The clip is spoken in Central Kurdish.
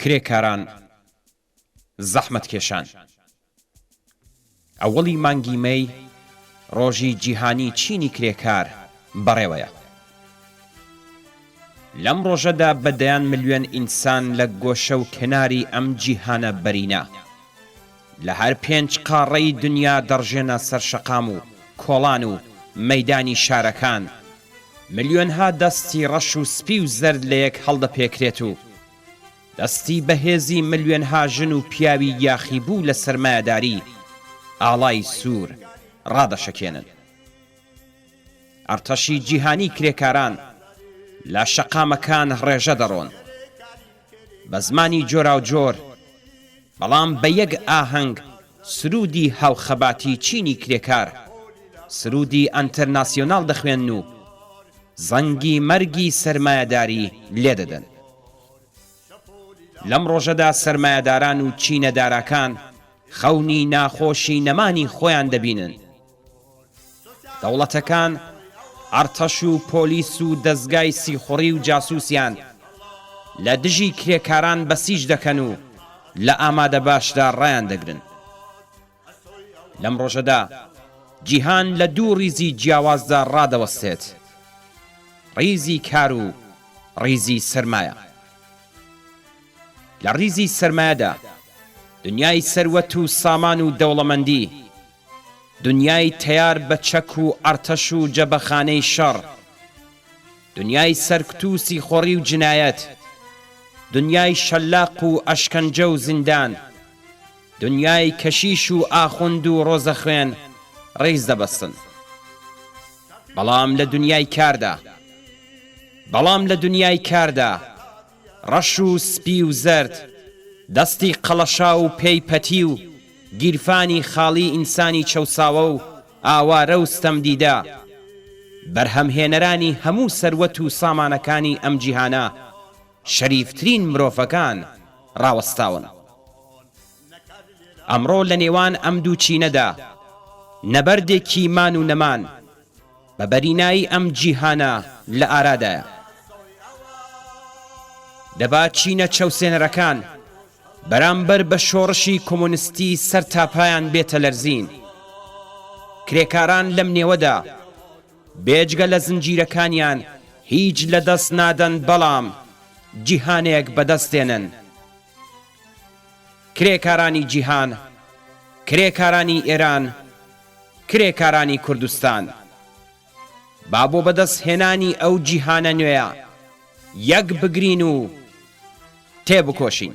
کرێکاران، زەحمەتکێشان. ئەوەڵی مانگی مەی ڕۆژی جیهانی چینی کرێکار بەڕێوەیە. لەم ڕۆژەدا بە دەیان ملیۆن ئینسان لە گۆشە و کەناری ئەم جیهانە بەرینە، لە هەر پێنج قاڕەی دنیا دەڕژێنە سەر شەقام و کۆڵان و مەیدانی شارەکان، ملیۆنها دەستی ڕەش و سپی و زەرد لەیەک هەڵدەپێکرێت و دەستی بەهێزی ملیۆنها ژن و پیاوی یاخیبوو لە سەرمایەداری ئاڵای سوور ڕادەشەکێنن. ئەرتەشی جیهانی کرێکاران لە شەقامەکان ڕێژە دەڕۆن. بە زمانی جۆراوجۆر، بەڵام بە یەک ئاهەنگ سروودی هاوخەباتی چینی کرێکار، سروودی ئەنتەرناسیۆناڵ دەخوێنن و زەنگی مەرگی سەرمایەداری لێدەدەن. لەم ڕۆژەدا سەرمایەداران و چینە داراکان خەونی ناخۆشی نەمانی خۆیان دەبینن. دەوڵەتەکان ئەڕتەش و پۆلیس و دەزگای سیخوڕی و جاسوسیان لە دژی کرێکاران بەسیج دەکەن و لە ئامادەباشدا ڕایاندەگرن. لەم ڕۆژەدا جیهان لە دوو ڕیزی جیاوازدا ڕادەوەستێت، ڕیزی کار و ڕیزی سەرمایە. لە ڕیزی سەرمایەدا دنیای سەروەت و سامان و دەوڵەمەندی، دنیای تەیار بە چەک و ئەڕتەش و جەبەخانەی شەڕ، دنیای سەرکوت و سیخۆڕی و جنایەت، دنیای شەلاق و ئەشکەنجە و زیندان، دنیای کەشیش و ئاخوند و ڕۆزەخوێن ڕیز دەبەستن. بەڵام لە دنیای کاردا، بەڵام لە دنیای کاردا ڕەش و سپی و زەرد، دەستی قەڵەشاو و پێی پەتی و گیرفانی خاڵی ئینسانی چەوساوە و ئاوارە و ستەمدیدە، بەرهەمهێنەرانی هەموو سەروەت و سامانەکانی ئەم جیهانە، شەریفترین مرۆڤەکان ڕاوەستاون. ئەمڕۆ لە نێوان ئەم دوو چینەدا نەبەردێکی مان و نەمان بە بەرینایی ئەم جیهانە لە ئارادایە. دەبا چینە چەوسێنەرەکان بەرامبەر بە شۆڕشی کۆمۆنستی سەر تاپایان بێتە لەرزین. کرێکاران لەم نێوەدا بێجگە لە زنجیرەکانیان هیچ لە دەست نادەن بەڵام جیهانێک بەدەست دێنن. کرێکارانی جیهان، کرێکارانی ئێران، کرێکارانی کوردستان با بۆ بەدەست هێنانی ئەو جیهانە نوێیە یەک بگرین و تێبکۆشین.